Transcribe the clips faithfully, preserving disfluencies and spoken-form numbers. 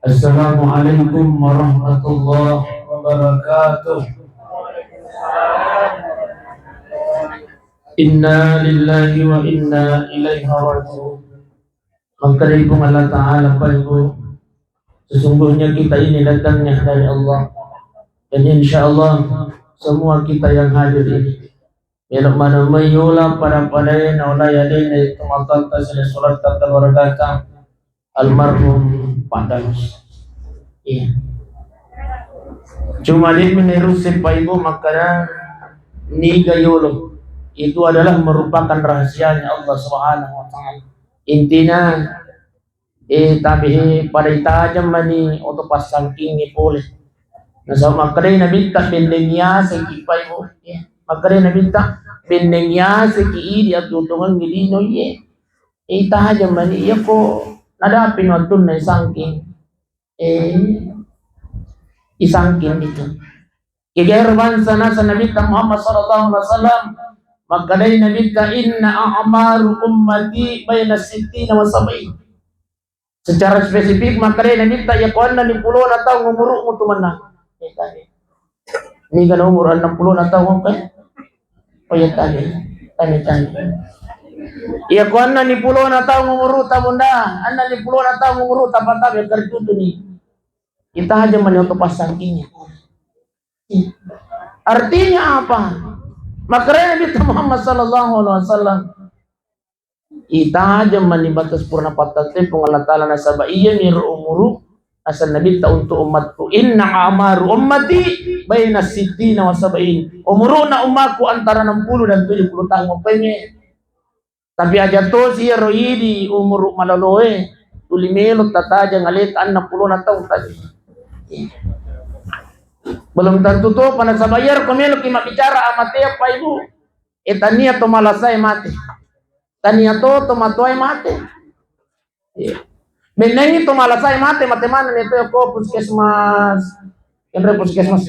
Assalamualaikum warahmatullahi wabarakatuh. Inna lillahi wa inna ilaihi raji'un. Maka dari Puang Allah Ta'ala, Bapak Ibu, sesungguhnya kita ini datangnya dari Allah. Dan insya Allah semua kita yang hadir ini, melo mana mayola pada-pada naola ya dene itu maka tasile surat kata berkata almarhum Pak Danus. Iya. Cuma dia menerus Bapak Ibu maka niga yolo. Itu adalah merupakan rahasianya Allah Subhanahu wa Ta'ala. Intinya, eh, tapi, eh, pada itajeng mani oto passangkingnge pole. Nasaba makkedai Nabitta, benneng yaseki Bapak Ibu. Iya. Makkedai Nabitta, benneng yaseki idi atuo-tuongengngi lino iye. Eh, itajeng mani, iyako nadapi wattunna isangking. Eh, isangking itu. Kegero bangsa nasa Nabitta Muhammad sallallahu alaihi wasallam, makkedai Nabitta, "Inna a'maru ummati baina sittina wa sab'in." Secara spesifik, makkedai Nabitta, "Iya ko enneng pulona taung umuru'mu tu mennang." Eh, tadi. Niga na umur enneng pulona taung, oke? Oh, iya, tadi. Tadi, tadi. Iya ko enneng pulona taung umuru'ta munda, enneng pulona taung umuru'ta patabe kertutuni. Itajeng mani oto passangkingnge. Artinya apa? Makkedai Nabitta Muhammad sallallahu alaihi wasallam, itajeng mani batas purana pattentu Puang Allah Ta'ala nasaba iyami ro umuru asal Nabitta untuk umatku, "Inna a'maru ummati baina sittina wa sab'in." Umuruna ummaku antara enam puluh dan tujuh puluh tahun. Apa ini? Tapi aja tosi iyaro idi umuru maloloe, tuli melo tatajeng aleta enneng pulona taung tadi. Belum tentu topa nasaba iyaro ko meloki mabbicara amatea Bapak Ibu. Eh, tania to malasae mate. Tania to to matoae mate. Iya. Bennengi to malasae mate, mate manenni to ko puskesmas. Kenre puskesmas.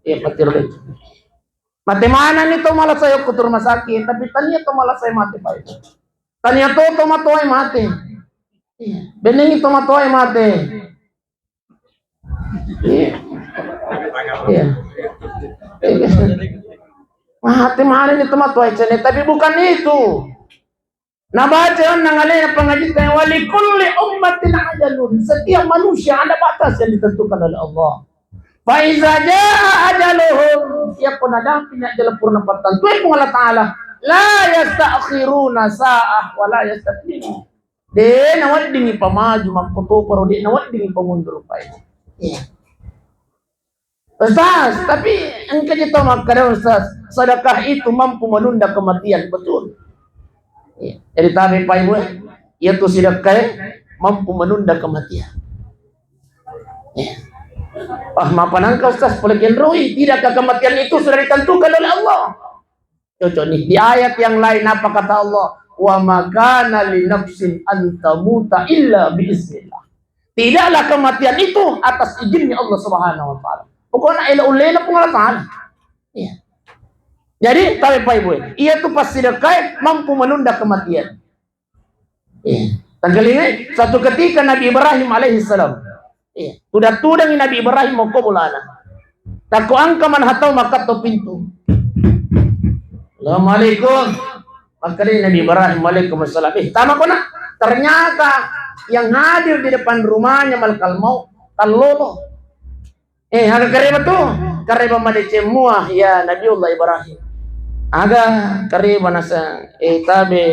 Iya, patiro itu. Mate manenni to malasae okko tu rumah sakit, tapi tania to malasae mate, Pak. Tania to to matoae mate. Iya. Bennengi to matoae mate. Iya. Iya. Mate manenni to matoae cene, tapi bukan itu. Nabaca onnang alena pengajitta, "Wa likulli ummatin ajalun." Setiap manusia ada batas yang ditentukan oleh Allah. "Fa iza jaa ajaluhum," iya ko nadapi ajal purana pattentu Puang Allah Ta'ala, "la yasta'khiruna sa'ah wa la yastaqdimun." De naweddingi pamaju makkotoparo, de naweddingi pamundur, Pak. Iya. Ustaz, tapi engka je tau makkeda, Ustaz, sedekah itu mampu menunda kematian, betul? Iya. Jadi tabe Pak Ibu, iya tu sedekah mampu menunda kematian. Iya. Ah, mapanangka Ustaz, pole kenroi, tidakkah kematian itu sudah ditentukan oleh Allah? Cocok nih. Di ayat yang lain apa kata Allah? "Wa ma kana li nafsin an tamuta illa bi iznillah." Tidaklah kematian itu atas izinnya Allah Subhanahu wa Ta'ala. Pokoknya elo ullena Puang Allah Ta'ala. Iya. Jadi, tabe Pak Ibu, iya tu passidekkae mampu menunda kematian. Iya. Tangkalingai, satu ketika Nabi Ibrahim alaihissalam, iya, tudang-tudangi Nabi Ibrahim mokko bolana. Takko engka manhatau makkatto pintu. "Assalamualaikum." Makkedai Nabi Ibrahim, "Waalaikumsalam." Eh, tama kona. Ternyata yang hadir di depan rumahnya malakal maut, tallolo. Eh, aga kareba tu? Kareba madeceng mua, ya Nabiullah Ibrahim. Aga kareba nasa, eh, tabe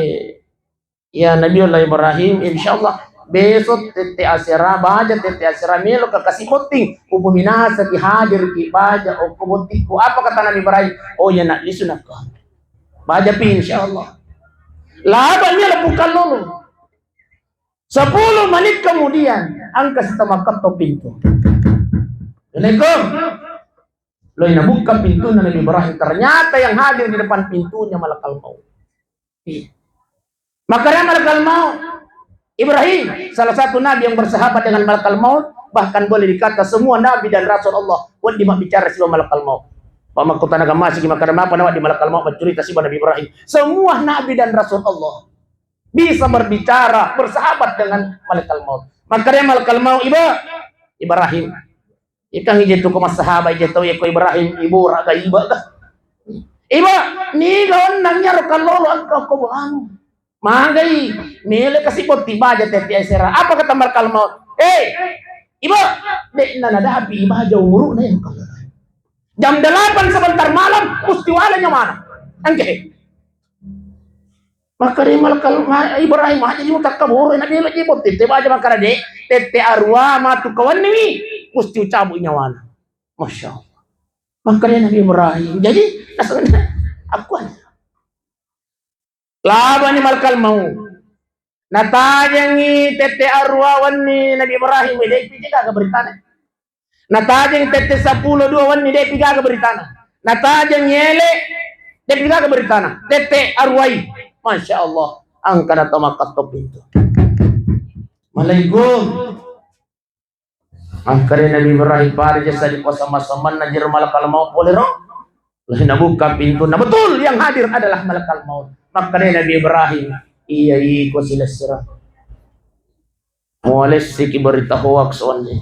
Ya Nabiullah Ibrahim, insyaallah besok tette asera, baja tette asera, melo ka kasi botting, upuminasa ki hadir ki baja okko bottingku. Apa kata Nabi Ibrahim? Oh ya nak, lisu nakko. Baja pi insyaallah. Laba melo bukan lolo. Sepuluh menit kemudian, angka sitama ketto pintu. Assalamualaikum. Loi nabuka pintunya Nabi Ibrahim. Ternyata yang hadir di depan pintunya malakal maut. Iya. Maka dia malakal maut. Ibrahim, salah satu nabi yang bersahabat dengan malakal maut, bahkan boleh dikata semua nabi dan rasul Allah, wedding mabbicara sibawa malakal maut. Pamakkutana kamasi, maka apa nawa di malakal maut bercerita sibawa Nabi Ibrahim. Semua nabi dan rasul Allah bisa berbicara, bersahabat dengan malakal maut. Maka dia malakal maut, Iba, Ibrahim. Ikang ije tu ko massahaba ije tau ya ko Ibrahim, ibu raga iba ga. Iba, niga onnang iyaro kallolo engka ko bolamu. Magai, mele kasi botti baja tette asera. Apa kata malakal maut? Eh, iba, de' na nadapi ibaja umuruna yang kallolo. Jam delapan sebentar malam, musti wala nyawana. Engke. Makkeda malakal ma-, Ibrahim, "Aja ji mutakkaboro, na bela ji botti tette baja." Makkeda, "De', tette arua matu kawanni wi, musti ucabu nyawana." Masya Allah. Makkeda Nabi Ibrahim, jadi, nasaba, aku aja. Labani malakal maut. Natajengi tette arua wenni Nabi Ibrahim, de' pi gaga beritana. Natajengi tette seppulo dua wenni, de' pi gaga beritana. Natajengi ele, de' pi gaga beritana. Tette aruai. Masya Allah. Angkana to makkatto pintu. Assalamualaikum. Makkeda Nabi Ibrahim, pada jasa di pos sama-samanna jero malakal maut pole ro. Lalu nabuka pintu. Nah, betul yang hadir adalah malakal maut. Makkeda Nabi Ibrahim, iya, iko silessureng. Mualessiki berita hoax wenni.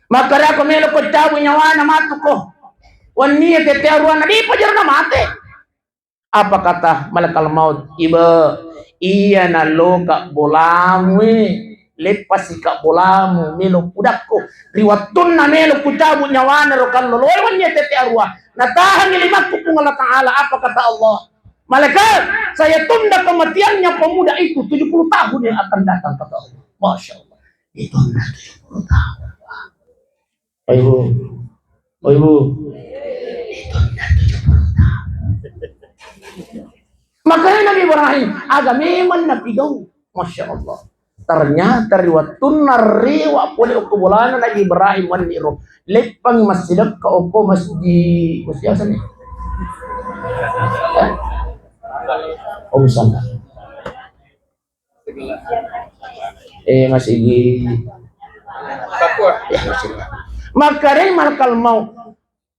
Makkeda ko melo ko cabu nyawana matu ko. Wenni tette aruana dipa jero na mate. Apa kata malakal maut? Iba, iya naloka bolamu e, leppasika bolamu, melo kudakko. Ri wattunna melo kucabu nyawana ro kalloloe wenni tette arua, natahangi limakku Puang Allah Ta'ala. Apa kata Allah? Malaikat, saya tunda kematiannya pemuda itu tujuh puluh tahun yang akan datang, kata Allah. Masya Allah. Ditunda tujuh puluh tahun. Pak. Oh, Ibu. Oh, Ibu. Ditunda tujuh puluh tahun. Makanya Nabi Ibrahim, aga memang napigau. Masya Allah. Ternyata ri wattunna rewa pole okko bolana Nabi Ibrahim wenni ro, leppang massidekka okko masjid, masjid apa nih? Eh? Oh, sana. Eh, masigi. Ya, masigi. Makkedai malakal maut,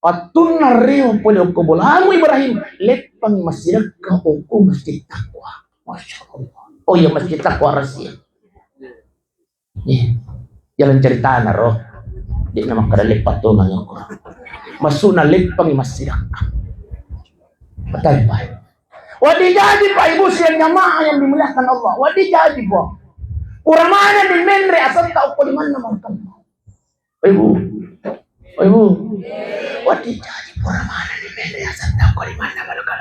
wattunna rewa pole okko bolamu Ibrahim, leppang massidekka okko masjid takwa. Masya Allah. Oh iya, masjid takwa rahasia. Iya. Jalan ceritana ro. Di nama kada leppang tu nanya ko. Masuna leppang massidekka. Betul, Pak. Wadi jadi, Pak Ibu, siang jamaah yang dimuliakan Allah. Wadi jadi, Pak. Pura mana di menre asal tau ko di mana makan. Pak Ibu. Pak Ibu. Wadi jadi, pura mana di menre asal tau ko di mana makan.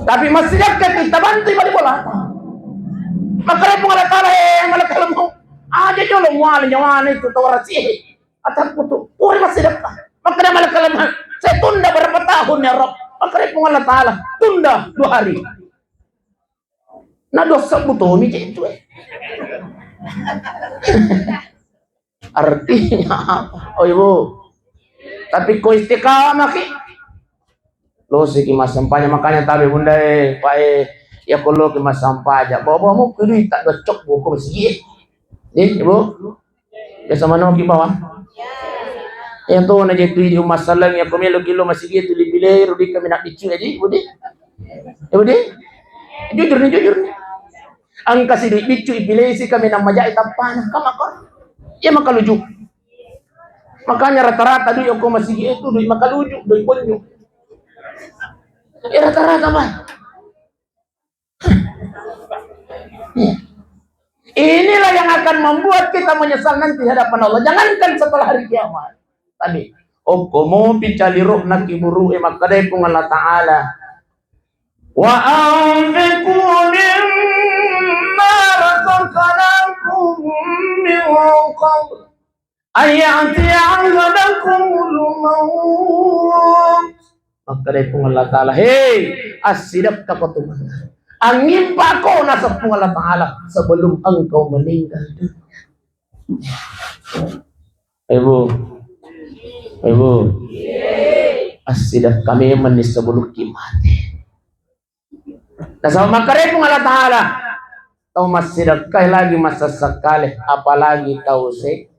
Tapi masih dekat kita bantu balik bola. Maka Puang Allah Ta'ala, eh, malah kalau mau aja jolo mual nyawana itu tau rasi. Atakku tu, pura masih dekat. Maka dia malah kalau mau, saya tunda berapa tahun ya Rob? Maka Puang Allah Ta'ala, tunda dua hari. Nah, dosa butomi je itu, eh. Artinya apa? Oh, Ibu. Tapi ko istiqamah ki. Lo siki massempajang, makanya tabe Bunda, eh, Pak, eh, ya ko lo ki massempajang. Bawa-bawa mau ke duit tak docok buku masjid. Eh, Ibu. Biasa manoki bawang. Iya to na je tu di umma saleng ya ko melo ki lo masigi tu lipilei rudi kami nak bicu ya di, Budi. Ya, Budi. Jujur nih, jujur nih. Angka si duit bicu ipilei si kami nak majai tappana. Kama ko. Ya makaluju. Makanya rata-rata duit okko masigi itu duit makaluju, duit bonyu. Ya rata-rata, Pak. Inilah yang akan membuat kita menyesal nanti hadapan Allah. Jangankan setelah hari kiamat. Tadi, okko mopi caliro'na kiburu e, makkedai Puang Allah Ta'ala, "Wa anfiqu mimma razaqnakum min qabl." Ayati ahadakumul maut. Makkedai Puang Allah Ta'ala, "Hei, assidekka ko tu manna. Angimpako naseng Puang Allah Ta'ala sebelum engkau meninggal dunia." Ibu, Ibu, assidekka memang ni sebelum ki mate. Nasaba makkedai Puang Allah Ta'ala, tau massidekkai lagi masessekkale, apalagi tau se-,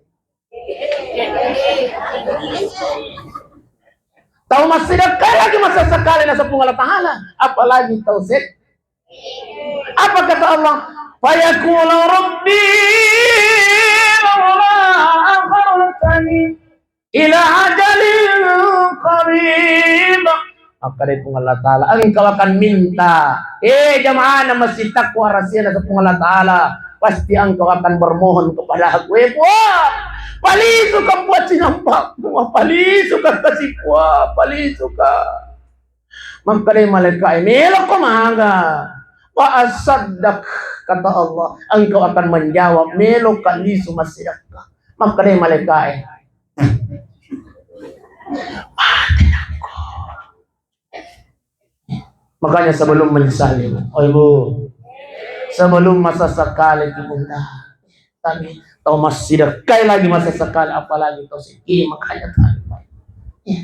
tau massidekkai lagi masessekkale, nasaba Puang Allah Ta'ala, apalagi tau se-, apa kata Allah? Fayaqulu rabbi laula ila ajalin qarib. Makkeda Puang Allah Ta'ala, engkau akan minta. Eh, jamaah masjid Taqwa, rahasia naseng Puang Allah Ta'ala, pasti engkau akan bermohon kepada aku. Eh, Puang, palisuka Puang cinampa, Puang, palisuka kasi Puang, palisuka. Makkeda malaika, eh, meloko maga. Wa asaddaq, kata Allah, engkau akan menjawab, meloka lisu massidekka. Makkeda malaika, eh, Makanya sebelum menyesali, oh Ibu, sebelum masa sekali ki Bunda, tapi tau massidekkai lagi masa sekali, apalagi tau sikki, makanya tau. Ya.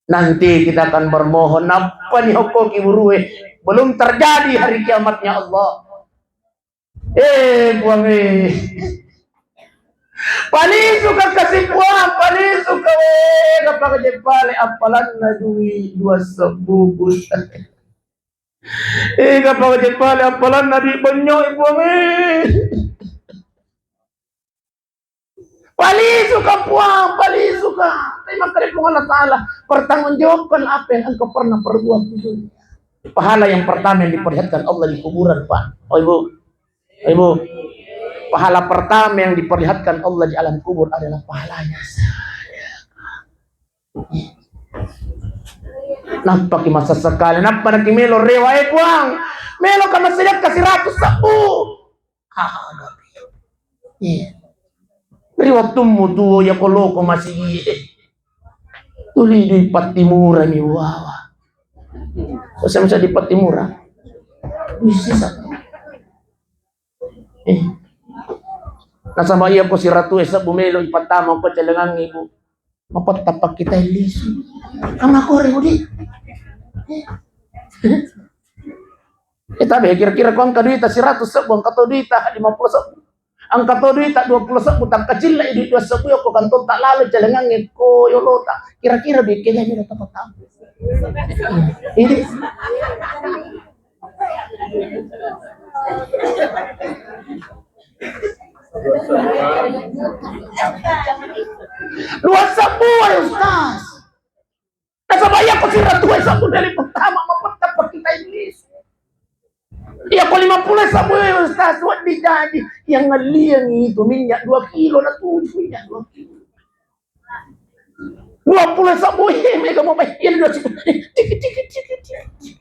Nanti kita akan bermohon, apa nih hokko ki burue? Belum terjadi hari kiamatnya Allah. Eh, Puang, eh. Palisuka kasi Puang, palisuka, eh, kapang jeppale appalanna dui dua sebbu. Eh, kapang jeppale appalanna dui bennyo, eh, Puang, eh. Palisuka Puang, palisuka. Tapi makkeda Puang Allah Ta'ala, pertanggungjawabkan apa yang engkau pernah perbuat di dunia. Pahala yang pertama yang diperlihatkan Allah di kuburan, Pak. Oh, Ibu. Oh, Ibu. Pahala pertama yang diperlihatkan Allah di alam kubur adalah pahalanya saja. Nappa ki masa sekali, nappa naki melo rewa, eh, Puang. Melo ka massidekka siratu sebbu. Aga. Iya. Ri wettummu tuo, iya ko loko masigi. Tuli dui pattimurami wawa. Ko sama di pattimura. Bisa satu. Eh. Nasaba iya ko siratu e sebbu melo ipattama ko celengangngi, Bu. Mapattappa kita lisu. Kama kore, Bu, di. Eh. Eh, tabe, kira-kira ko engka duita siratu sebbu, engka to duita lima puluh sebbu. Engka to duita dua puluh sebbu, tangkacilla i duit dua sebbu, yoko kantong tak lalu celengangnge ko yolota. Kira-kira duit kega mira tapattama. Ini. Dua sebbu, wahai Ustaz. Nasaba iya ko siratu e sebbu dari pertama mapattappa kita lisu. Iya ko lima puluh sebbu, wahai Ustaz, wedding jadi. Yang ngeliang itu minyak dua kilo, na tuju minyak dua kilo. Dua puluh sebbu, eh, mega mau bayar dua sebbu. Cik, cik, cik, cik.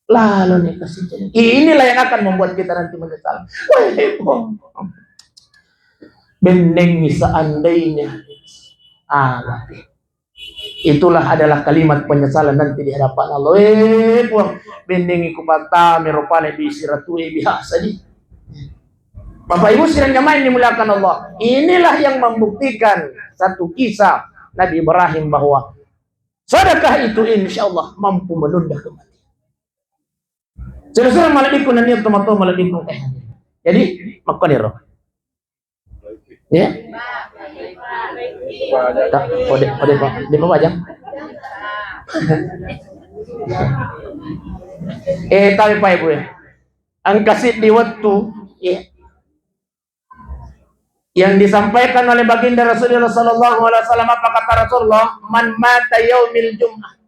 Lalu nih kasih. Inilah yang akan membuat kita nanti menyesal. Wah, bendengi seandainya. Ah, mati. Itulah adalah kalimat penyesalan nanti di hadapan Allah. Eh, Puang, bendengi ku pattama ro pale di siratu e biasa di. Bapak Ibu sidang jamaah yang dimuliakan Allah, inilah yang membuktikan satu kisah Nabi Ibrahim bahwa sedekah itu insya Allah mampu menunda kematian. Sira-sira malebbiku nennia tomatoa malebbiku engkae. Jadi, makkoniro. Ya. Tak, ode, ode, Pak. Di Pak Bajang. Eh, tapi Pak Ibu ya. Engka siddi wettu, ya. Yang disampaikan oleh Baginda Rasulullah sallallahu alaihi wasallam, apa kata Rasulullah? "Man mata yaumil Jum'ah."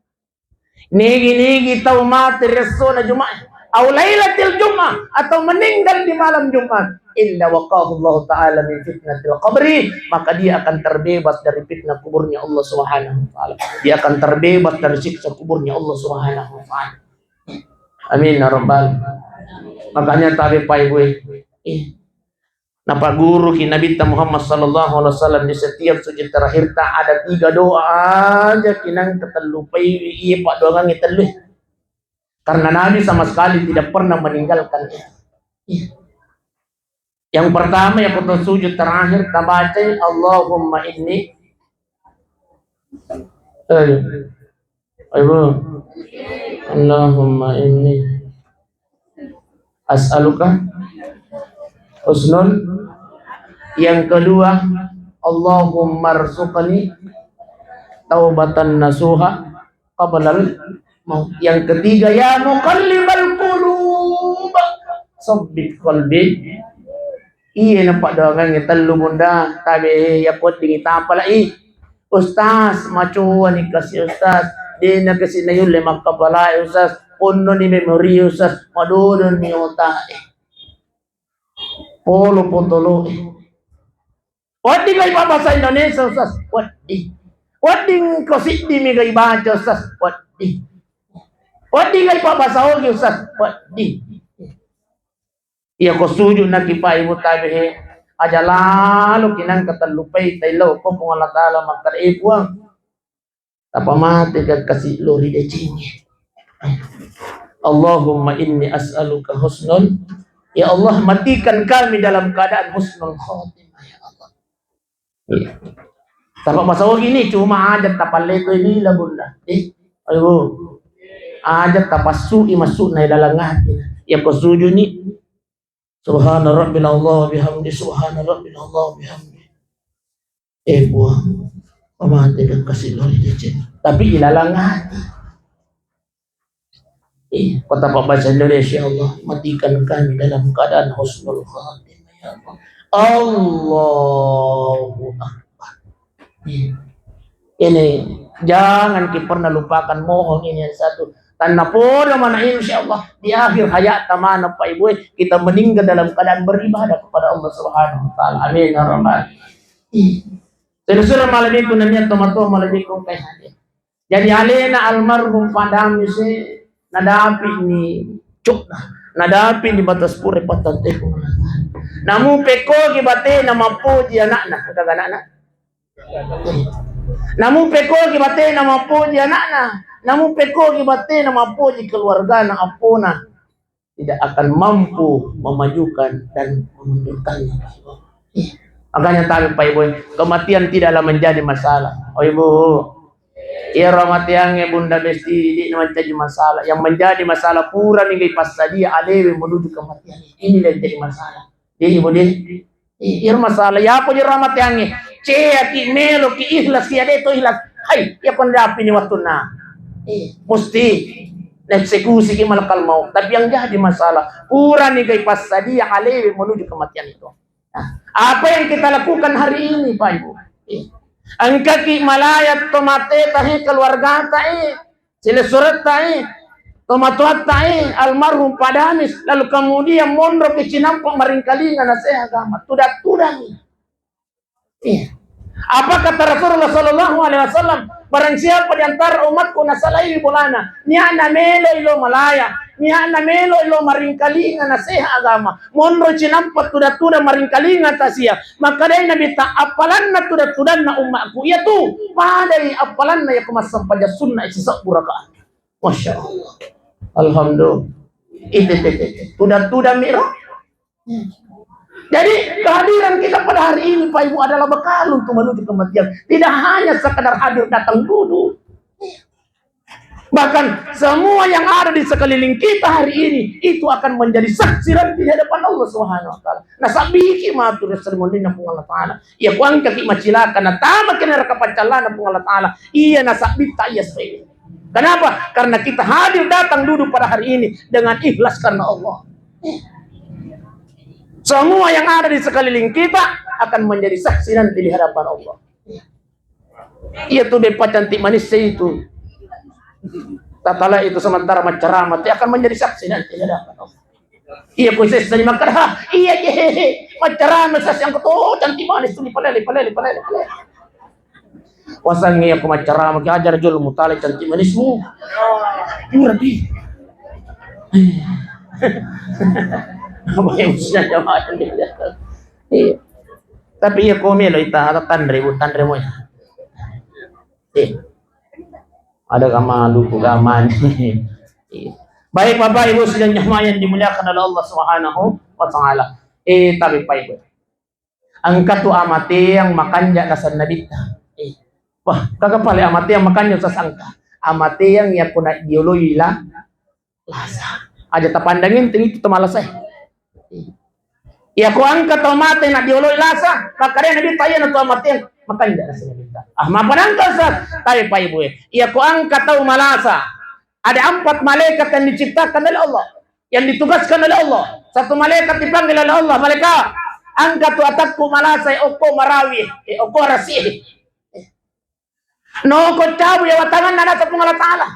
Nigi-nigi tau mate ri essona Jumat, au lailatil Jum'ah, atau meninggal di malam Jumat, illa waqahu Allah Ta'ala min fitnatil qabri, maka dia akan terbebas dari fitnah kuburnya Allah Subhanahu wa Ta'ala. Dia akan terbebas dari siksa kuburnya Allah Subhanahu wa Ta'ala. Amin ya rabbal. Makanya tabe Pak Ibu, eh, Napagguruki Nabitta Muhammad sallallahu alaihi wasallam, di setiap sujud terakhirta ada tiga doa aja kinang ketellu paiwi iya paddoangangnge tellu. Karena Nabi sama sekali tidak pernah meninggalkan itu. Iya. Yang pertama, ya, waktu sujud terakhir tabacai, "Allahumma inni." Eh, Ibu. "Allahumma inni as'aluka husnul." Yang kedua, "Allahumma rzuqni taubatan nasuha qablal maut." Yang ketiga, "Ya muqallibal qulub, sabbit qalbi Iye napaddoangengnge tellu, Bunda, tabe, iya ko weddingngi tapalai. Ustaz, macoani kasi Ustaz, dena kasi nayulle makkapalai Ustaz, ponnoni memori Ustaz, madodonni otae. Polo potoloe. Wedding gai bahasa Indonesia Ustaz? Wedding. Wedding ko siddi mi gai baca Ustaz? Wedding. Wedding gai bahasa Ogi Ustaz? Wedding. Iya ko sujud naki Pak Ibu tabe he. Aja lalo kinang ketellupai taillau ko Puang Allah Ta'ala makkada, eh Puang, tapamate ka kasi lo ri decengnge. Allahumma inni as'aluka husnul, ya Allah, matikan kami dalam keadaan husnul khotimah, ya Allah. Iya. Tapa pasaogi ni cuma aja tapalletoi lila, Bunda. Eh, ayo. Aja tapassui masukna ilalang hati. Ya ko sujuni. Subhana rabbil Allah bihamdi, subhana rabbil Allah bihamdi. Eh, Puang, pamate ka kasi lo ri decengnge. Tapi ilalang hati. Iya, ko tapabbaca Indonesia, ya Allah, matikan kami dalam keadaan husnul khatimah, ya Allah. Allahu Akbar. Iya. Ini jangan ki pernah lupakan, mohon ini yang satu. Tanna podo mana, insya Allah di akhir hayat tamana Pak Ibu, kita meninggal dalam keadaan beribadah kepada Allah Subhanahu wa Ta'ala. Amin ya rabbal. Iya. Terus malebbiku nanya teman-teman malebbiku kayak hadir. Jadi alena almarhum Padamis e nadapi ni cukna, nadapi ni batas pure patante. Namu pekkogi batena mappoji anakna, kata anakna. Namu pekkogi batena mappoji anakna, namu pekkogi batena mappoji keluargana, appona. Tidak akan mampu memajukan dan memundurkannya. Makanya tabe Pak Ibu, kematian tidaklah menjadi masalah. Oh Ibu, iya, kematiannya Bunda Besti, tidak menjadi masalah. Yang menjadi masalah pura nih passadia alewe menuju kematian. Inilah yang jadi masalah. Jadi Ibu deh, Ih, iyaro masalah, iya apa jero amateangnge? Ceaki, meloki, ikhlas ki, ade to ikhlas. Hai, iya ko nadapi ni wattunna. Ih, musti naeksekusi ki malakal maut. Tapi yang jadi masalah, purani gai passadia alewe menuju kematian itu. Nah, apa yang kita lakukan hari ini, Pak Ibu? Ih, engkaki malaya to mate tahe keluarga tae. Silessuretta e, tomatoatta e, almarhum Padamis, lalu kemudian monro ke cinampa maringkalinga naseha agama, tudang-tudangi. Iya. Apa kata Rasulullah sallallahu alaihi wasallam? Barang siapa di antara umatku nasalaiwi bolana, niana melo ilo malaya, niana melo ilo maringkalinga naseha agama, monro cinampa tudang-tudang maringkalinga tasia, Makkedai Nabitta, appalanna tudang-tudanna ummakku iyatu padai appalanna iyako massempajang sunna sisebbu rakaat. Masya Allah. Alhamdulillah. Itu, itu, itu, itu. Tudang-tudang miro. Jadi kehadiran kita pada hari ini, Pak Ibu, adalah bekal untuk menuju kematian. Tidak hanya sekadar hadir datang duduk. Bahkan semua yang ada di sekeliling kita hari ini itu akan menjadi saksi nanti di hadapan Allah Subhanahu wa Ta'ala. Nasabbiki matu ri salimullina Puang Allah Ta'ala. Iya kuangkaki macilaka, natamaki neraka paccallana Puang Allah Ta'ala. Iya nasabbitta iya sepele. Kenapa? Karena kita hadir datang duduk pada hari ini dengan ikhlas karena Allah. Semua yang ada di sekeliling kita akan menjadi saksi nanti di hadapan Allah. Iya tu beppa cantik manis itu. Tatala itu sementara maccarama, dia akan menjadi saksi nanti di hadapan Allah. Iya ku sessa ni makkada, ha, iya je, maccarama saksi yang keto cantik manis tu, palele, palele, palele, palele. Wasangi aku maccarama, ki ajar jolo mutale cantik manismu. Murah di. Apa yang bisa jamaah ini? Iya. Tapi iya ko melo ita tanre, bu tanre mo ya. Iya. Ada kama duku kama ni. Iya. Baik Bapak Ibu sidang jamaah yang dimuliakan oleh Allah Subhanahu wa Ta'ala. Eh, tapi Pak Ibu. Engka tu amateang makanja nasenna Nabitta. Eh. Wah, kaga pale amateang makanja sasangka. Amateang iya ko na dioloi la lasa. Aja tapandang enteng itu to malasae. Iya ko engka tau mate na dioloi lasa, makkadai Nabitta, iya na tau mate makanja nasenna Nabitta. Ah, mapanangka sa, tapi Pak Ibu e. Iya ko engka tau malasa, ada empat malaikat yang diciptakan oleh Allah, yang ditugaskan oleh Allah. Satu malaikat dipanggil oleh Allah, malaikat, Engka tu atakku malasa, eh, okko marawi, eh, okko arasi. Noko cabu iya watanganna, naseng Puang Allah Ta'ala.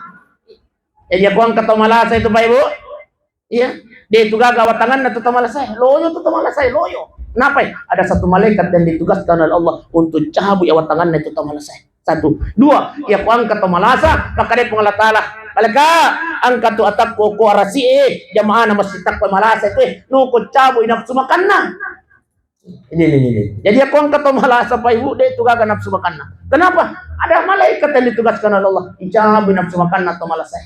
Jadi, iya ko engka to malasa itu, Pak Ibu. Iya. De' tu gaga watanganna tu to malasa. Loyo tu to malasa, loyo. Kenapa? Ada satu malaikat yang ditugaskan oleh Allah untuk cabu iya watanganna itu to malasa. Satu. Dua, iya ko engka to malasa, makkeda Puang Allah Ta'ala, "Malaikat, engka tu atakku ko arasi, eh, jamaahna masjid takko malasa itu, eh, noko cabu i nafsu makanna." Ini, ini, ini. Jadi, iya ko engka to malasa, Pak Ibu, de' tu gaga nafsu makanna. Kenapa? Ada malaikat yang ditugaskan oleh Allah. Icabu i nafsu makanna to malasa.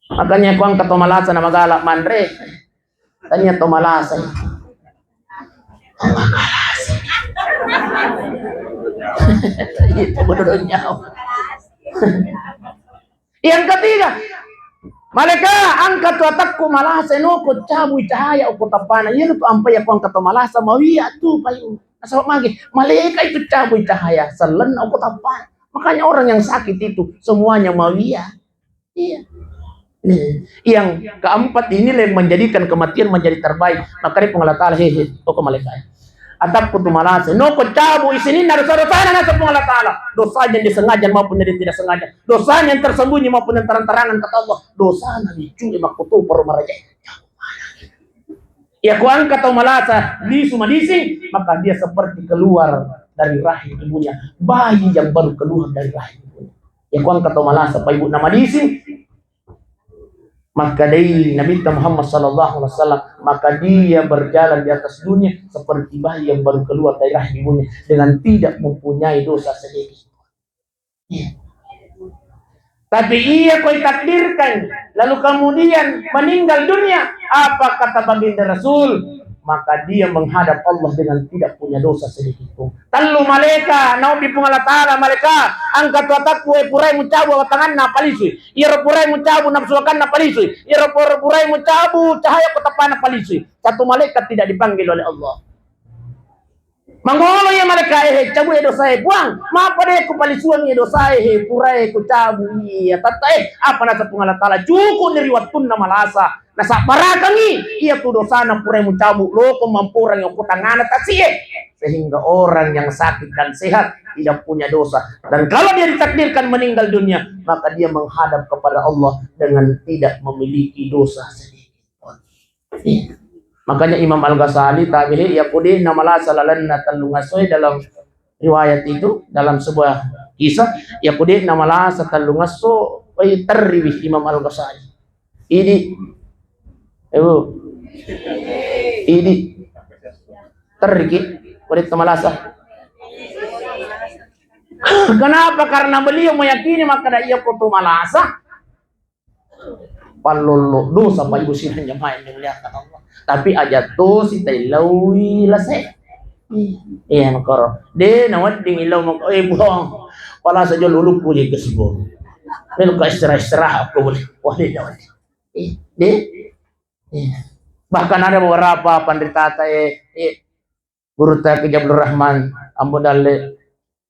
Makanya ko engka to malasa na magala manre. Tania to malasa. To makalasa. Itu bodoh nyawa. Yang ketiga, malaikat, engka tu atakku malasa, noko cabu i cahaya okko tappana. Iya tu ampai iya ko engka to malasa, mawiya tu, Pak Ibu. Nasaba magi, malaikat itu cabu i cahaya sellenna okko tappana. Makanya orang yang sakit itu semuanya mawiya. Iya. Nih, yang keempat inilah yang menjadikan kematian menjadi terbaik. Makkeda Puang Allah Ta'ala, "He, he, okko malaikat. Atakku tu malasa. Noko cabu i sininna dosa-dosana," naseng Puang Allah Ta'ala. Dosanya yang disengaja maupun yang tidak sengaja. Dosanya yang tersembunyi maupun yang terang-terangan, kata Allah. Dosana licu, eh, makkutoparo maraja. Iya ko engka to malasa, lisu madising, maka dia seperti keluar dari rahim ibunya. Bayi yang baru keluar dari rahim ibunya. Iya ko engka to malasa, Pak Ibu, na madising, makkedai Nabi Muhammad sallallahu alaihi wasallam, maka dia berjalan di atas dunia seperti bayi yang baru keluar dari rahim ibunya dengan tidak mempunyai dosa sedikit. Iya. Tapi iya ko ditakdirkan, lalu kemudian meninggal dunia, apa kata baginda Rasul? Maka dia menghadap Allah dengan tidak punya dosa sedikit pun. Tellu malaikat, naobbi Puang Allah Ta'ala, malaikat, engka tu atakku, eh, purai mucabu watanganna, palisui. Iyaro purai mucabu nafsu makanna, palisui. Iyaro pur-, purai mucabu cahaya ko tappana, palisui. Satu malaikat tidak dipanggil oleh Allah. Mangolo iya malaikat, eh, cabu e dosae, Puang. Mapa de' kupalisuang iya dosae, he, purae kucabu iya tatta, eh, apa naseng Puang Allah Ta'ala? Cukup ni ri wattunna malasa. Nasabbarakangngi iya tu dosana purae mucabu, loko mamporangngi okko tangngana tasi'e. Sehingga orang yang sakit dan sehat tidak punya dosa. Dan kalau dia ditakdirkan meninggal dunia, maka dia menghadap kepada Allah dengan tidak memiliki dosa sedikit. Makanya Imam Al-Ghazali tabe, iya ko de' namalasa lalenna tellungasoe, dalam riwayat itu, dalam sebuah kisah, iya ko de' namalasa tellungaso, eh, terriwi Imam Al-Ghazali. Idi, eh, Bu. Idi. Terriki, ko de' to malasa. Kenapa? Karena beliau meyakini makkeda iya ko to malasa pallollo dosa, Pak Ibu sidang jamaah yang dimuliakan Allah. Tapi aja tosi taillaui lase. Iya, makoro. De' nawedding illau mako, eh, Puang. Pala saja lulukku je ke sibo. Melo ka istirahat-istirahat ko boleh. Wah, de' nawedding. Eh, de'. Iya. Bahkan ada beberapa panritata, eh, eh, Gurutta Kiai Abdul Rahman, Ambo Dalle,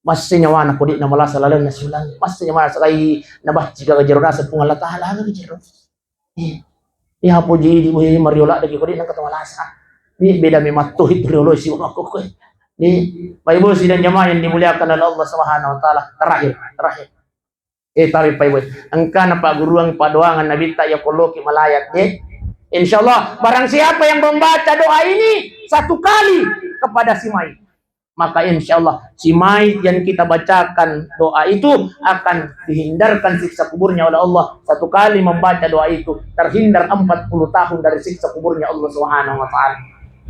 masse nyawana ko de' namalasa lalenna siulang. Masse nyawana salai nabacci gaga jero naseng Puang Allah Ta'ala, gaga jero. Eh, iya, poji di, weh, mario ladde ko de' nengka to malasa. Ini beda memang tuh itu riolo isi waktu kowe. Ini, Bapak Ibu sidang jamaah yang dimuliakan oleh Allah Subhanahu wa Ta'ala. Terakhir, terakhir. Eh, tapi Pak Ibu, engka napagguruang padoangan Nabitta iya ko loki malayat, eh. Insya Allah, barang siapa yang membaca doa ini satu kali kepada si mayit, maka insya Allah si mayit yang kita bacakan doa itu akan dihindarkan siksa kuburnya oleh Allah. Satu kali membaca doa itu, terhindar empat puluh tahun dari siksa kuburnya Allah Subhanahu wa Ta'ala.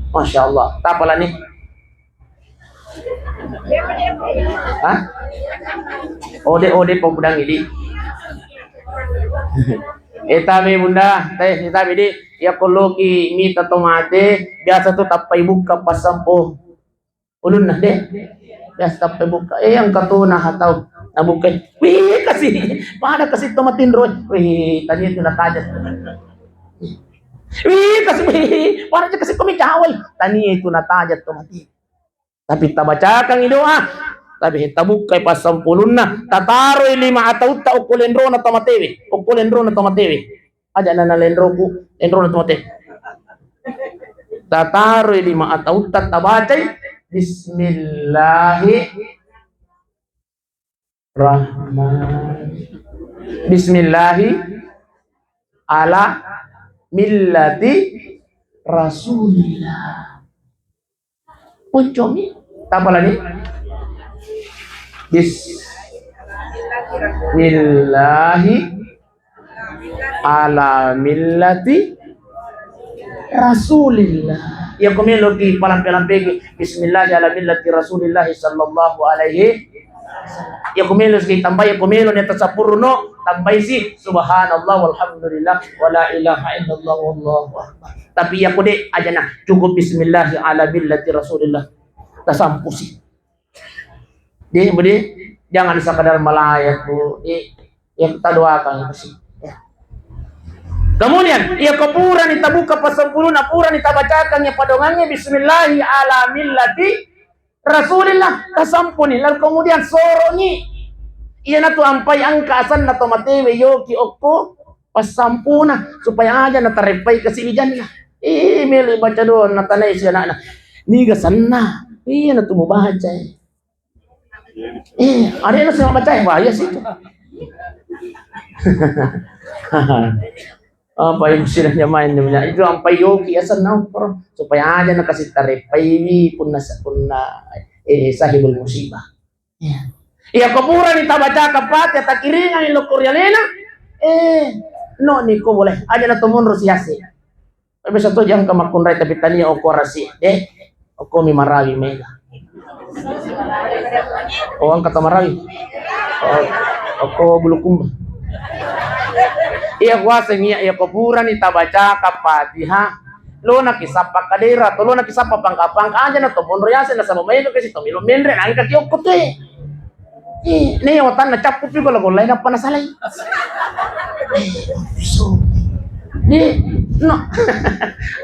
Masya Allah. Tapalani. Hah? Ode, ode, pau pudangi, di. Eh, tabe, Bunda, teh, eh, tabe, di. Iya ko loki mita to mate, biasa tu tappai bukka passampo ulunna, de. Biasa tappai bukka. Eh, yang katona hatau. Nabukkai. Wih, kasi. Pada kasi to matinro. Wih, tania tu nataja. Wih, kasi, wih. Pada kasi ko micawai. Tania itu nataja to mati. Tapi tabacakangngi doa, tapi tabukkai passampulunna, tataroi lima atautta okko lenrona tamatewe, okko lenrona tamatewe. Aja nana lenroku, lenrona tamatewe. Tataroi lima atautta tabacai, Bismillahirrahmanirrahim. Bismillahi ala millati Rasulillah. Poncomi, tapalani. Bismillahi ala millati Rasulillah. Iya ko meloki palampe-lampeki, Bismillahi ala millati Rasulillah sallallahu alaihi. Iya ko meloki tambai, iya ko melo ni tasappuruno, tambai si, Subhanallah walhamdulillah wala ilaha illallah wallahu akbar. Tapi iya ko de, ajana cukup Bismillahi ala millati Rasulillah. Tasampusi. Jadi, Bu, di, jangan sekadar melayat, Bu. Di, yang kita doakan itu sih. Ya. Kemudian, iya ko purani tabuka passampuluna, purani tabacakan ya padongannya, Bismillahi ala millati Rasulillah, tasampuni. Lalu kemudian soroni. Iya natu ampai angka asanna to matewe yoki okko passampuna supaya aja na tareppai kasi wijanna. Ih, meli baca doa na tanai si anakna. Niga senna. Iya natu mubaca. Eh, ada yang saya baca, bahaya sih itu. Apa yang sudah jamain dia punya? Itu sampai yoki ya senang, bro. Supaya aja na kasih tarepai wi punna punna, eh, sahibul musibah. Ya. Iya ko purani tabaca kapate takiringan lo korialena. Eh, no niko boleh. Aja na tomonro siase. Biasa to jangka makkunrai tapi tania okko rasi, deh. Okko mi marawi mega. Oh, angka to marawi. Oh, okko bulukumba. Iya kuasa nia, iya ko purani tabaca kapatiha. Lo na kisappa kadera, to lo na kisappa pangka-pangka aja na to monro yase na sama maega kasi to milo menre na angka ki okko te. Ih, ne watanna cappu pi golla-gollai nappa nasalai. Di, no,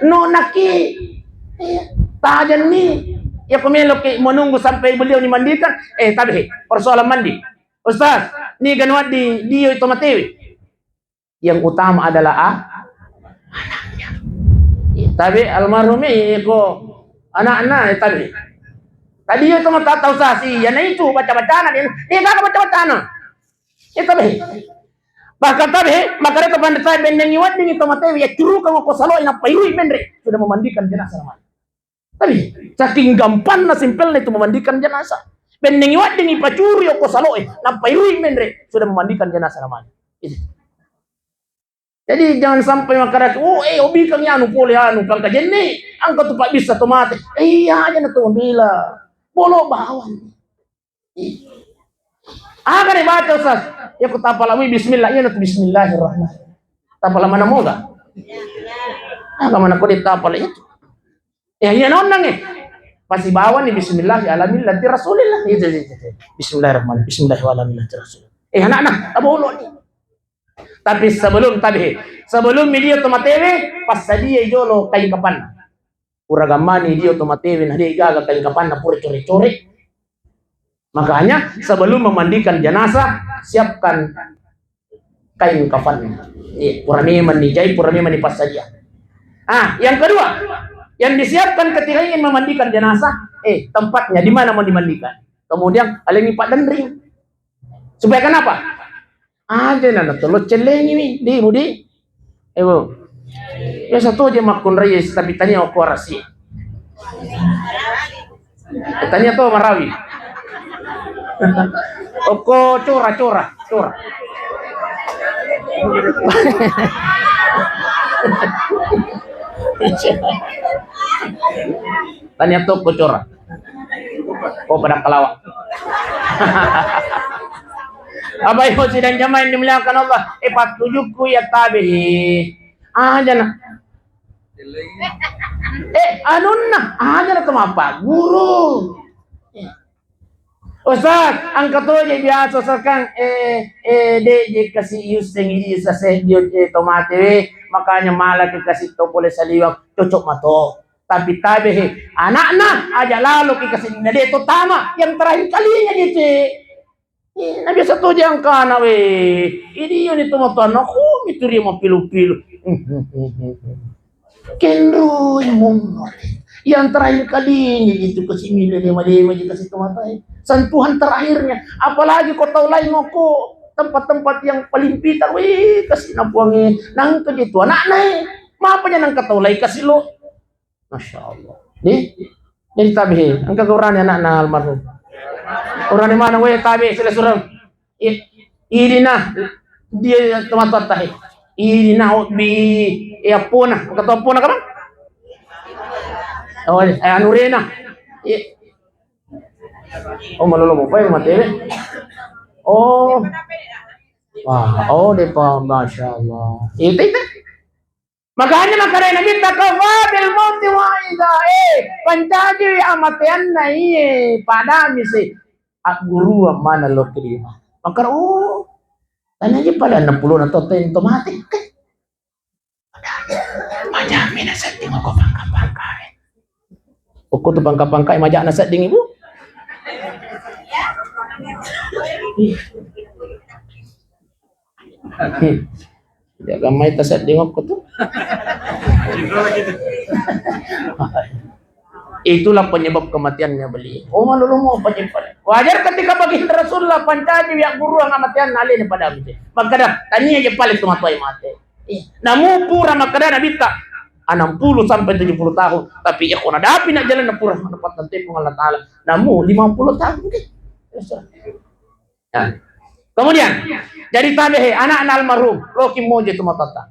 no naki. Tajanni. Ya ko meloki menunggu sampai beliau dimandikan. Eh, tabe, persoalan mandi. Ustaz, ni ganuat di dio itu matewi. Yang utama adalah a-, anaknya. Tabe almarhum iko anakna, eh, tabe. Tadi itu mata tahu sasi, ya na itu baca-bacana dia. Dia kagak baca-bacana. Eh, tabe. Bahkan tabe, maka ada teman saya bendeng iwat ding itu mate ya curuka ko salo ina pairui menre. Sudah memandikan jenazah namanya. Tapi saking gampangna, simpelna itu memandikan jenazah. Bennengi waddingi pacuri okko saloe, nappa irui menre, sudah memandikan jenazah namanya. Itu. Jadi jangan sampai makkadaki, oh, eh, obi kang anu pole anu kang kajenne, angka tu pak bisa to mate. Eh, iya aja na to mabela. Bolo bawang. Aga dibaca, Ustaz? Ya, ku tapalami bismillah, iya, natu bismillahirrahmanirrahim. Tapala mana moga? Aga mana kode tapala itu? Ya, iya, nonnang, eh. Pasti bawa nih bismillah, ala millati Rasulillah. Gitu, gitu, gitu. Bismillahirrahmanirrahim. Bismillah wa ala millati Rasulillah. Eh, anak-anak, tabolo nih. Tapi sebelum, tapi sebelum dia tu matewe, pas sadia jolo kain kapan. Pura gammani dio to matewe, na de gaga kain kafanna pura core-core. Makanya sebelum memandikan jenazah, siapkan kain kafannya. Iya, pura memang ni jai, pura memang ni passadia. Ah, yang kedua, yang disiapkan ketika ingin memandikan jenazah, eh, tempatnya di mana mau dimandikan. Kemudian alengi pak denring. Supaya kenapa? Aja na natolo cellengi mi, di, Budi. Eh, Bu. Biasa to je makkunrai, tapi tania okko rasi. Tania to marawi. Okko cora, cora, cora. Tania to ko cora. Oh, pada kalawa. Apa ibu sidang jamaah yang dimuliakan Allah? Eh, patujukku ya tabihi. Aja na. Eh, anunna, aja na temapa guru. Ustaz, angka to je biasa, Ustaz, kang, eh, eh, de je kasi yuseng idi sase dio, eh, to mate we, makanya malah ke kasi to pole saliwang, cocok mato. Tapi tabe he, anakna aja lalo ke kasi na de to tama, yang terakhir kalinya gitu. Eh, na biasa to je angkana we. Idi yo ni to mato anak, oh, mituri mau pilu-pilu. Kenroi monro. Yang terakhir kalinya itu kasi milih lima-lima ji kasi tomatoae. Sentuhan terakhirnya. Apalagi ko tau lain ko tempat-tempat yang paling pintar, weh, kasi na puangnge. Nangka ji tu anakna, eh. Mapa nya nangka tau lain kasi lo. Masya Allah. Di? Jadi tabe, engka urane anakna almarhum. Urane mana, weh, tabe, sila surang. I-, ini nah, dia tomatoatta, eh. Ini nah, bi, eh, apona, kata apona, kapan? Oh, eh, anu rena. I-, oh, malolo mo, pai mate, eh. Oh. Wah, oh, depa, Masya Allah. Itu, itu. Makanya makkeda Nabitta, "Kafa bil mauti wa'iza." Eh, pancajiwi amateanna iye, padami se. Agguruang mana lo kelima. Makkeda, "Oh, tania je pada enam puluh na totta yang to mate." Majami na sedding ko pangka-pangka. Okko tu pangka-pangka majak na sedding, Ibu. Jaga mai tasedding okko tu. Itulah penyebab kematiannya beliau. Oh, malolo mo penyimpan. Wajar ketika baginda Rasulullah pancaji wiak guru yang amatian alene pada mate. Makkeda, tania je paling tomatoae mate. Eh, namu pura makkeda Nabitta, enam puluh sampai tujuh puluh tahun. Tapi ya, ko nadapi nak jalan na pura, na pattentu pung Allah Ta'ala. Namu lima puluh tahun ke. Nah, kemudian, jadi tabe he, anakna almarhum, loki moje tu matatta.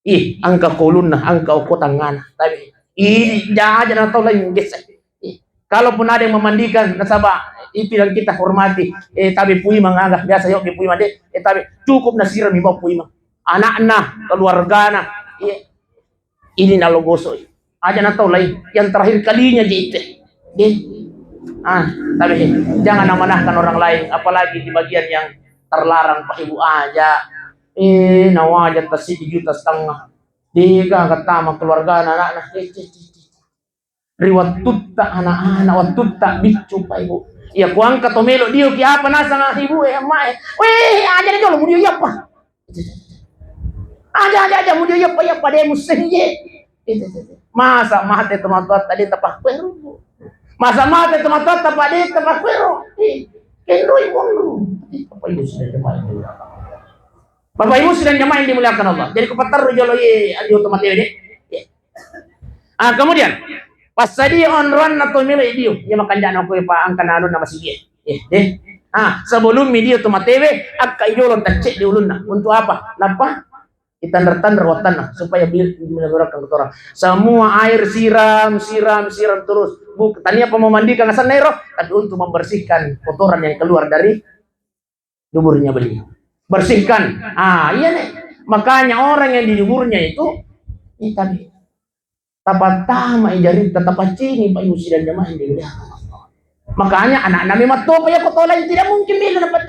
Ih, engka ko ulunna, engka okko tangngana. Tabe. Ih, jaja na tau lain gesse. Ih, kalaupun ada yang memandikan, nasaba itu yang kita hormati. Eh, tabe puimang aga, biasa yo puimang de. Eh, tabe cukup nasirami bau puimang. Anakna, keluargana. Iya. Ini nalo gosok. Aja na tau lain. Yang terakhir kalinya je itu. Deh. Ah, tapi jangan amanahkan orang lain, apalagi di bagian yang terlarang, Pak Ibu, aja. Eh, nawaja tasidi juta setengah. Dega ketama keluarga anak-anak. Eh, eh, eh, eh. Ri wattutta anak-anak, wattutta biccu, Pak Ibu. Iya, kuangka to melo dio ki apa nasang ibu e, amma e. Weh, aja deh jolo mudio iya apa. Aja, aja, aja, mudio iya apa, iya apa, deh museng je. Masa mate tomatoatta de tapakkuero. Masa mate tomatoatta pa de tapakkuero. Eh, kendoi monro. Apa itu sudah jemaah ini? Bapak Ibu sidang jamaah yang dimuliakan Allah. Jadi kupatterru jolo ye, adio to mate de. Ah, kemudian, passadia onroanna to melo dio. Iya makanjana ko pa angka nanunna masigi. Eh, deh. Ah, sebelum mi dio to matewe, akka ijolo taccedde ulunna. Untuk apa? Napa? Itandar-tandar wattanna supaya bi-, mendapatkan kotoran. Semua air siram, siram, siram terus. Buk-, tania apa memandikan asanna ero, tapi untuk membersihkan kotoran yang keluar dari duburnya beliau. Bersihkan. Ah, iya nih. Makanya orang yang di duburnya itu, ini tadi. Tapattama jari, tapaccingi, Pak Ibu sidang jamaah yang dimuliakan Allah. Makanya anak-anak memang topa ya, ko tau lain tidak mungkin bila dapat.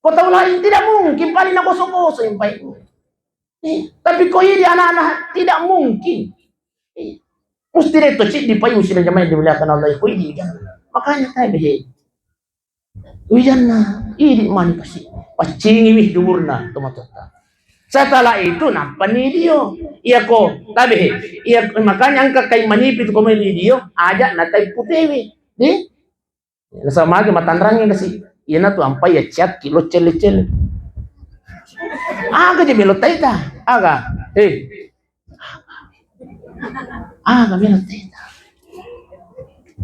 Ko tau lain tidak mungkin paling nagosok-gosok yang Pak Ibu. Eh, tapi ko ini anak-anak tidak mungkin. Eh, mesti deh to cik di Pak Ibu sidang jamaah yang dimuliakan Allah, ko ini kan. Makanya saya begini. Wijanna, idi mani pasi, paccingiwi duburna tomatoatta. Setelah itu nampani dio. Iya ko, tabe he. Iya, makanya engka kain manipis ko meli dio, aja na kain putewe. Di? Nasaba magi matanrangi nasi. Iya na tu ampai ya ciakki lo celle-celle. Aga je melo taita. Aga. Eh, Ah, kami nanti.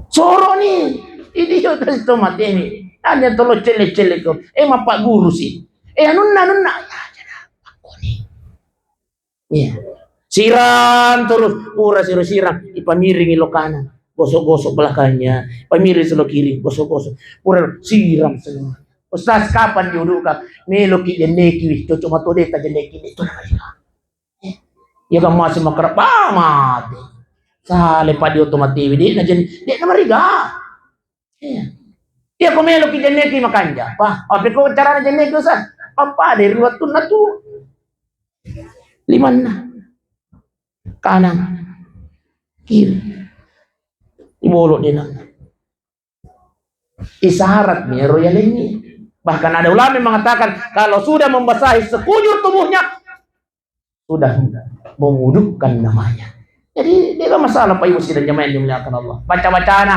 Soro ni, idi yo kasi to mate ni. Ada to lo celle-celle ko. Eh, mappagguru si. Eh, anunna, anunna. Ya, jana, aku ni. Iya. Siram terus, pura siro siram, ipamiringi lokana. Gosok-gosok belakangnya, pamiring selo kiri, gosok-gosok. Pura siram semua. Ustaz, kapan diuduka? Meloki jenneki, cocok matodeta jenneki, itu namanya. Eh, iya kan masih makkeda, bah, mate. Sale pa dio to matewe, de' na jen-, de' na mariga. Iya. Iya, ko meloki jenneki makanja. Wah, apa ko carana jenneki, Ustaz? Apa de' ri wattunna tu? Limanna. Kanan. Kiri. Ibolo' dinang. Isyarat mi ero yalengngi. Bahkan ada ulama yang mengatakan, kalau sudah membasahi sekujur tubuhnya, sudah mewudukkan namanya. Jadi, dia masalah, Pak Ibu sidang jamaah yang dimuliakan Allah. Baca-bacana,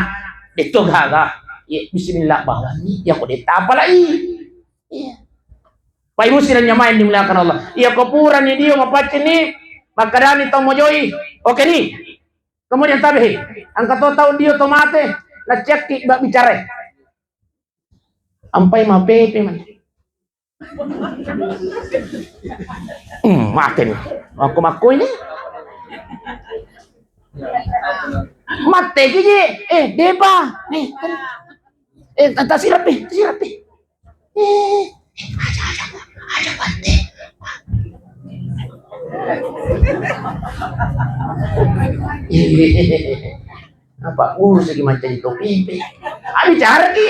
itu gaga. Ya, bismillah bawani, ya kok ditapalai. Iya. Pak Ibu sidang jamaah yang dimuliakan Allah. Iya, ko purani dio mapaccing ni, makkedani tau mojoi. Oke ni. Kemudian tabe, angka to tau dio to mate, na cekki ba bicara. Ampai mapepe man. Hmm, mate ni. Makku-makku ini. Mate gigi. Eh, depa. Nih, tadi. Eh, ta-, tasirap, eh, tasirap, eh. Eh, aja, aja, aja, Bante. Apa urus lagi macam itu? Pipi. Ah, bicara ki.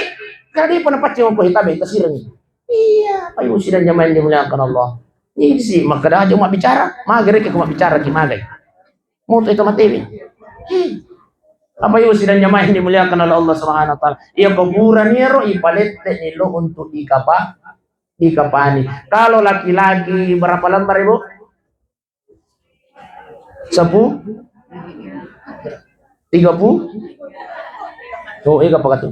Kada pernah pacci mau kita beta sireng. Iya, Pak Ibu sidang jamaah yang dimuliakan Allah. Ini sih, maka dah aja mau bicara. Mager ki, mau bicara ki, magai. Moto itu matewi. Hi. Apa Ibu sidang jamaah yang dimuliakan oleh Allah Subhanahu wa Ta'ala? Iya, kuburan iyaro ipalette ni lo untuk dikapa-, dikapani. Kalau laki-laki berapa lembar, Ibu? Sepuluh? Tiga puluh? Oh, iya, apa kata?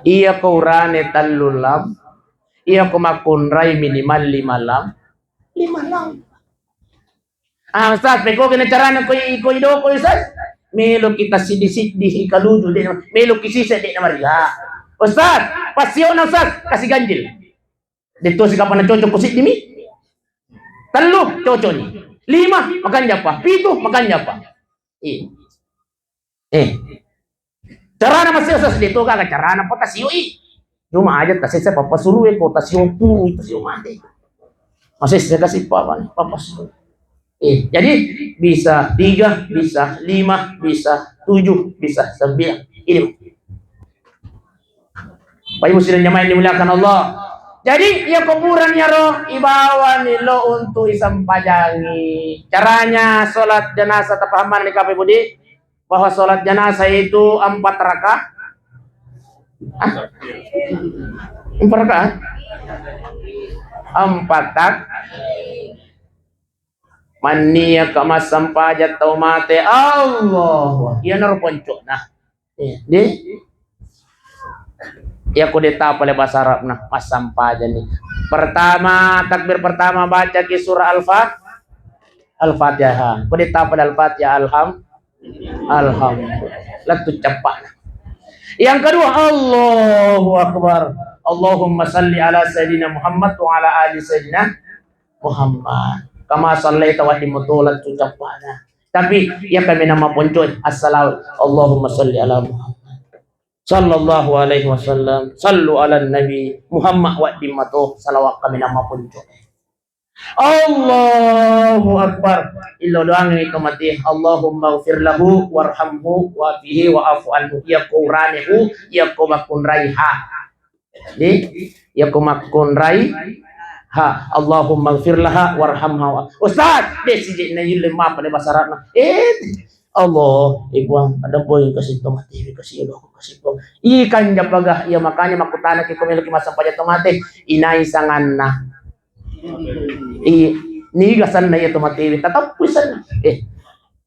Iya, ko urane tellu lam. Iya, ko makkunrai minimal lima lam. Lima lam. Ah, Ustaz, pekko kena carana koi, koi do, koi, Ustaz? Melo kita sidi-sidi, ikaluju, de', melo ki sise, de' na maria. Ustaz, pasiona, Ustaz, kasih ganjil. De' to sikapana cocok ko siddi mi. Tellu, cocok ni. Lima, makan japa. Pitu, makan japa. Iya. Eh. Carana masessa sedde to gaga carana pa tasio i. Cuma aja tasessa papa suruh e ko tasio pu, tasio mate. Masessa kasi papa, papa suruh. Eh, jadi bisa tiga, bisa lima, bisa tujuh, bisa sembilan. Ini. Pak Ibu sidang jamaah yang dimuliakan Allah. Jadi, iya kuburan yaro ibawani lo untuk isampajangi. Caranya sholat jenazah tapahamana ni kape budi bahwa sholat jenazah itu empat rakaat. Ah? Empat rakaat? Empat tak? Mannia ka massampajang tau mate, Allah. Iya naro poncokna. Iya, di. Iya, ko de' tapale bahasa Arabna, massampajang ni. Pertama, takbir pertama baca ki surah Al-Fa-, Al-Fatihah. Ko de' tapale Al-Fatihah, alham-, alhamdulillah. Lettu cappana. Yang kedua, Allahu Akbar. Allahumma salli ala Sayyidina Muhammad wa ala ali Sayyidina Muhammad. Kama sallaita wa di mutola tu cappana. Tapi iya kami nama poncoi. Assalamu. Allahumma salli ala Muhammad. Sallallahu alaihi wasallam. Sallu ala Nabi Muhammad wa di mato. Salawat kami nama poncoi. Allahu Akbar. Illo doang itu mati. Allahumma ghfir lahu warhamhu wa afihi wa afu anhu. Iya ko uranehu, iya ko makkunraiha. Di, iya ko makkunrai. Ha, Allahumma ghfir laha warhamha. Ustaz, de' siji na yulle mapa de' bahasa Arabna. Eh, Allah, eh, Puang, ada boy kasih to mati, kasih Allah, kasih Puang. Ikan japaga, iya makanya makkutana ki ko melo ki massampajang to mate, inai sanganna. I, niga sanna iya to mate, tatappu sanna. Eh,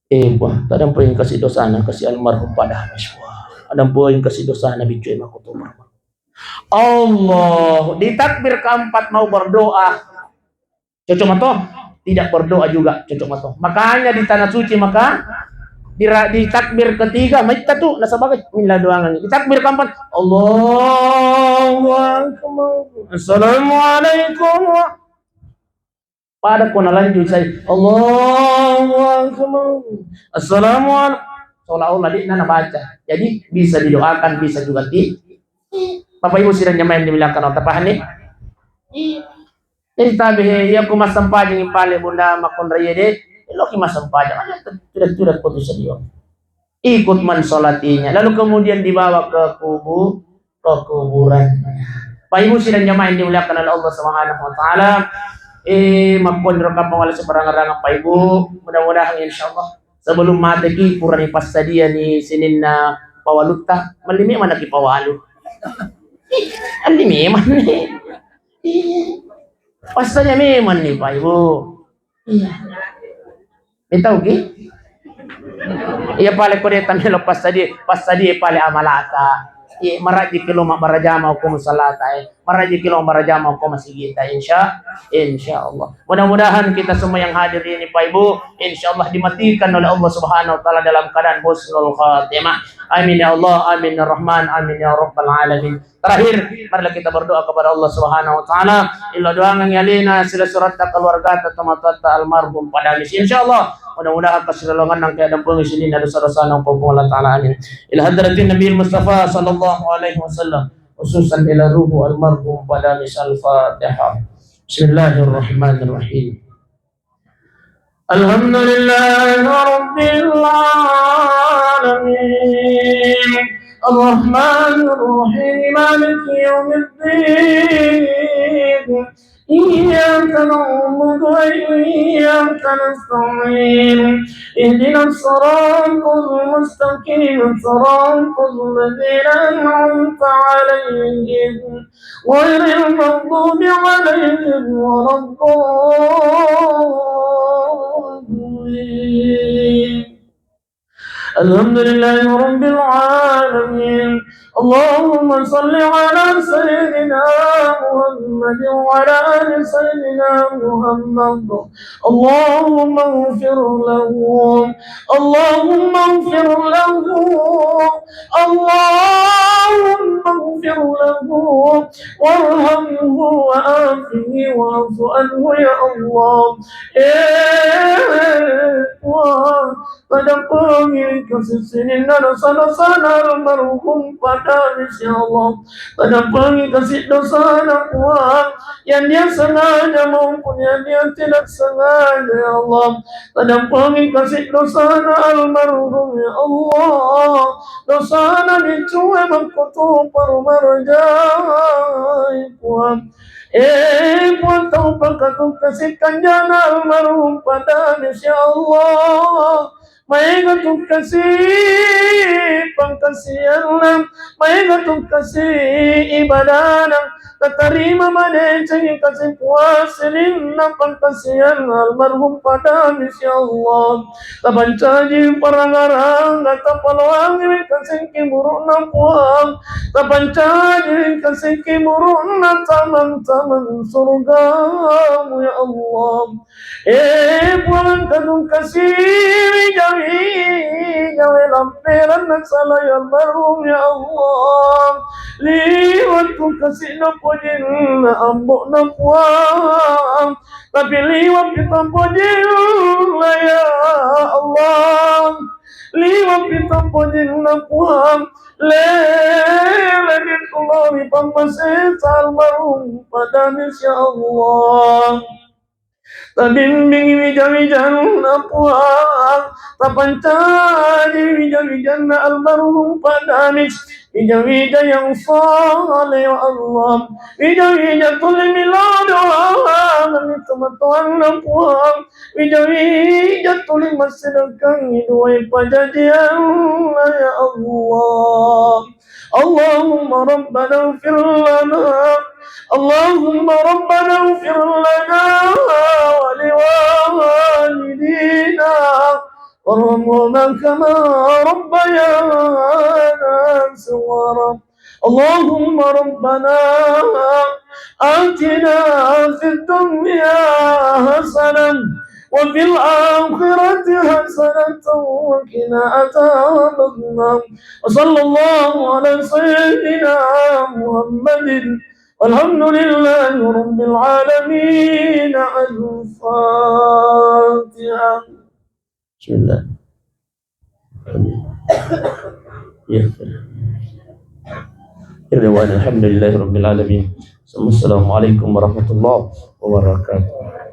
eh, Puang, tadampai kasih dosana, kasih almarhum pada Hamis, Puang. Adampai kasih dosana, biccoi makoto. Allah, di takbir keempat mau berdoa. Cocok mato? Tidak berdoa juga, cocok mato. Makanya di tanah suci maka di, di takbir ketiga, maitta tu, nasaba milla doangan. Di takbir keempat, Allahu Akbar. Assalamualaikum. Pada ko nalanjut sai, Allahu Akbar. Assalamualaikum. Seolah-olah di nana baca. Jadi bisa didoakan, bisa juga ti. Bapak Ibu sidang jamaah yang dimuliakan Allah, paham nih? Iya. Jadi tabe he, iya ko massampajang pale bunda makkunrai de, lo ki massampajang aja, tidak, tidak putus dia. Ikut mensolatinya. Lalu kemudian dibawa ke kubu-, ke kuburan. Pak Ibu sidang jamaah yang dimuliakan oleh Allah Subhanahu wa Ta'ala, eh, makkunrai kapang wala seberang-rang Pak Ibu, mudah-mudahan insyaallah sebelum mate ki purani passadia ni sininna pawalutta, melli memang lagi pawalu. Ih, alli memang ni. Ih, passanya memang ni Pak Ibu. Iya. Mitau ki? Iya pale ko de' tamelo passadie, passadie pale amalata. Iya, marajiki lo mabbaraja ma ko musallata, eh. Marajiki lo mabbaraja ma ko masigita, insya, insya Allah. Mudah-mudahan kita semua yang hadir ini, Pak Ibu, insya Allah dimatikan oleh Allah Subhanahu wa Ta'ala dalam keadaan husnul khatimah. Amin ya Allah, amin ya Rahman, amin ya Rabbal Alamin. Terakhir, marilah kita berdoa kepada Allah Subhanahu wa Ta'ala. Illa doangan alena, sila suratta, keluargata, tomatoatta almarhum Pak Damis. Insya Allah, mudah-mudahan kasilolonganna engka dampengi sininna dosa-dosana, Allah Ta'ala. Amin. Ila hadratin Nabi Mustafa sallallahu alaihi wasallam, khususan ila ruhu almarhum Pak Damis. Al-Fatihah. Bismillahirrahmanirrahim. الحمد لله رب العالمين. الرحمن الرحيم. مالك يوم الدين. إياك نعبد وإياك نستعين. اهدنا الصراط المستقيم. صراط الذين أنعمت عليهم غير المغضوب عليهم ولا الضالين. الحمد لله رب العالمين. اللهم صل على سيدنا محمد وعلى آل سيدنا محمد. اللهم اغفر له. اللهم اغفر له. اللهم اغفر له وارحمه وعافه واعف عنه يا الله. Eh, Puang, tadampengi kasi sininna dosa-dosana almarhum Pak Damis, ya Allah. Tadampengi kasi dosana, Puang, yang dia sengaja maupun yang dia tidak sengaja, ya Allah. Tadampengi kasi dosana almarhum, ya Allah. Dosana micue makkutu paru marajai, Puang. Eh, Puang, tau pakatu kasi kanjana almarhum Pak Damis, ya Allah. Maega tu kasi pangkasianna, maega tu kasi ibadana, tatarima madecengi kasi puasininna pangkasian almarhum Pak Damis, ya Allah. Tapancaji paranga-ranga, tapaloangi kasengki burukna, Puang. Tapancaji kasengki burukna tamang-tamang surgamu, ya Allah. Eh, Puang, engka tu kasi wija-wija wae lamperanna salai almarhum, ya Allah. Liwa' tu kasi na pojinna ambo'na, Puang. Tapi liwa' pi tampojinna, ya Allah. Liwa' pi tampojinna, Puang. Lele ni tulori pamasesa almarhum Pak Damis, ya Allah. Tabimbingi wija-wijanna, Puang. Tapancaji wija-wijanna almarhum Pak Damis. Wija-wija yang saleh, ya Allah. Wija-wija tuli milo doa mani tomatoanna, Puang. Wija-wija tuli massedekkangi duai pajajianna, ya Allah. اللهم ربنا اغفر لنا. اللهم ربنا اغفر لنا ولوالدينا وارحمهما كما ربيانا صغارا. اللهم ربنا آتنا في الدنيا حسنة وفي الآخرة حسنة وقنا عذاب النار. وصلى الله على سيدنا محمد. والحمد لله رب العالمين. الفاتحة. بسم الله. Ya. Akhir da'wana alhamdulillahi rabbil alamin. Assalamualaikum warahmatullahi wabarakatuh.